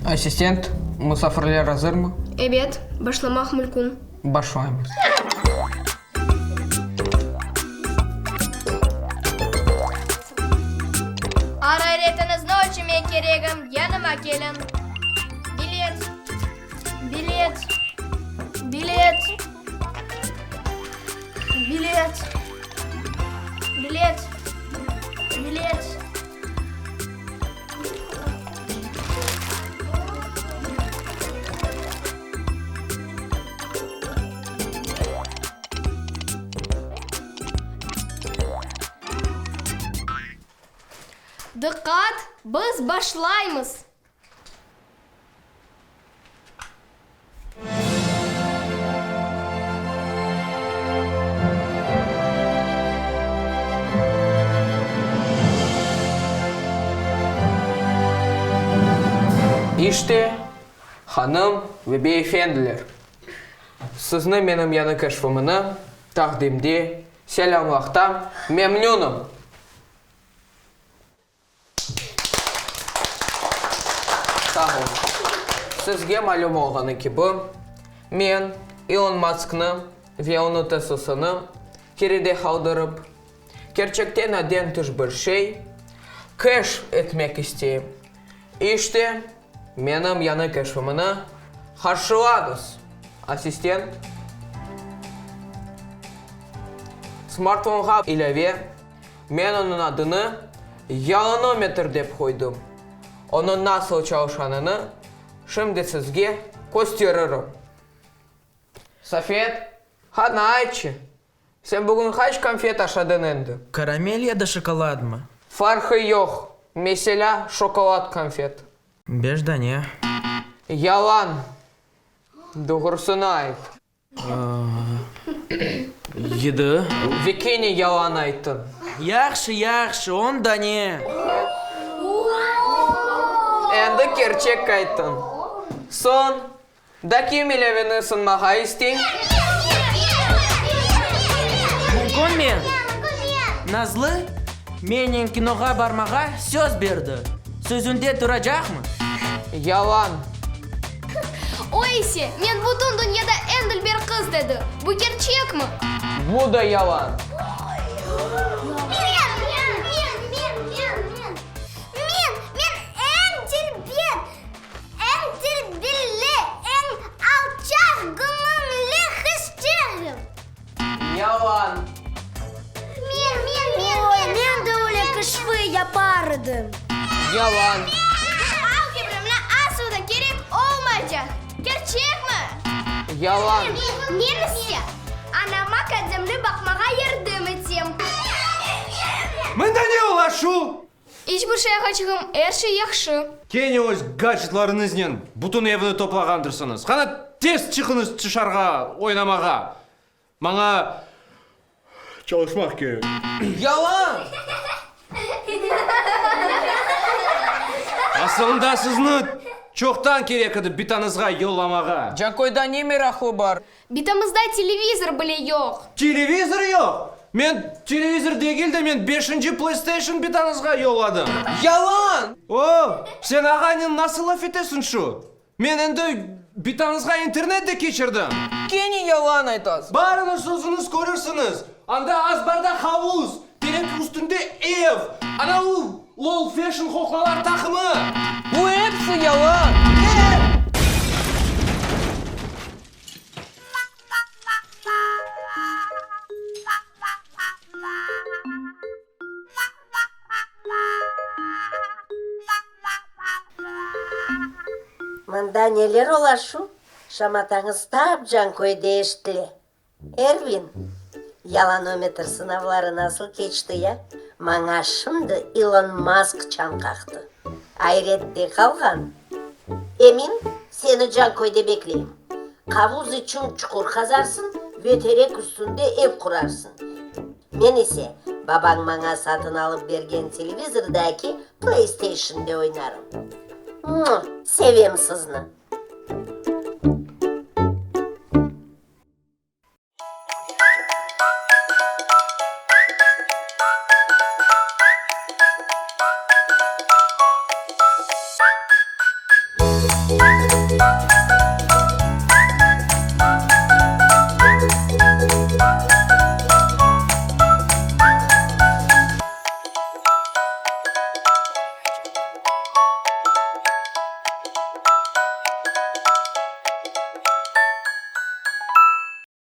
Assistent, musafirler azırmı? Ebet, başlamaq mülkün. Başlaymız. Araretiñizni ölçemek keregim, yanıma keliñ. Bilet, bilet, bilet, bilet, bilet, bilet. Diqqat, biz başlaymız! İşte, hanım ve beyefendiler, sizni menim yañı keşfimini taqdimde selâmlaqtan memnünim! Sağ oluñ. Sizge malüm olğanı kibi, men İlon Masknı ve onıñ Teslasını keride qaldırıp, kerçekten adden tış bir şey keşf etmek isteyim. İşte, menim yañı keşfimini qarşılañız, assistent. Smartfonğa ilâve Men onıñ adını Yalanometr dep qoydım. Onıñ nasıl çalışqanını şimdi sizge kösteririm. Safet, qana aytçı, sen bugün qaç konfet aşadıñ endi? Karamel ya da şokoladmı? Farqı yoq, meselâ, şokolad konfet. Beş dane. Yalan! Doğrusını ayt. Yedi. Ve kene yalan ayttıñ. Yahşı, yahşı, on dane. Endi kerçek ayttıñ. Soñ, da kim ilâveni sınmağa istey? Mümkün mi? Nazlı mennen kinoğa barmağa söz berdi. Sözünde turacaqmı? Yalan. O ise, men bütün dünyada eñ dülber qız, dedi. Bu kerçekmi? Bu da yalan. Men, men, men, men, men, men, men, men eñ dülber, eñ tilbilli, eñ alçaqgöñülli qızçığım. Yalan. Men, men, men, men, men de öyle kışfı yapar edim. Yalan. Algebra asıl da kerek olmaycaq. Kerçekmi? Yalan. Men ise anama kademli baqmağa yardım etem. Mında ne ola şu? İç bir şey, ağaçığım, er şey yahşı. Kene öz gadjetlarıñıznen bütün evni toplağandırsıñız. Qana, tez çıqıñız tışarğa oynamağa. Maña çalışmaq kerek. Yalan! Asılında sizni çoqtan kerek edi bitañızğa yollamağa. Cankoyda ne meraqlı bar? Bitamızda televizor bile yoq. Televizor yoq? Men televizor degil de, men beşinci PlayStation bitañızğa yolladım. Yalan! O, sen ağaynen nasıl laf etesiñ şu? Men endi bitañızğa internet de keçirdim. Kene yalan aytasıñ. Barıñız özüñiz körersiñiz. Anda azbarda havuz, terek üstünde ev, ana u lol fashion qoqlalar taqımı. Bu episi yalan. Ne? Mında neler ola şu? Şamatañız tap Canköyde eşitile. Ervin, yalanometr sınavları nasıl keçti ya? Maña şimdi İlon Mask çañ qaqtı. Ayrette qalğan. Emin, seni Canköyde bekleyim. Qavuz içün çuqur qazarsıñ ve terek üstünde ev qurarsıñ. Men ise, babañ maña satın alıp bergen televizordaki PlayStationde oynarım. Mua! Sevem sizni!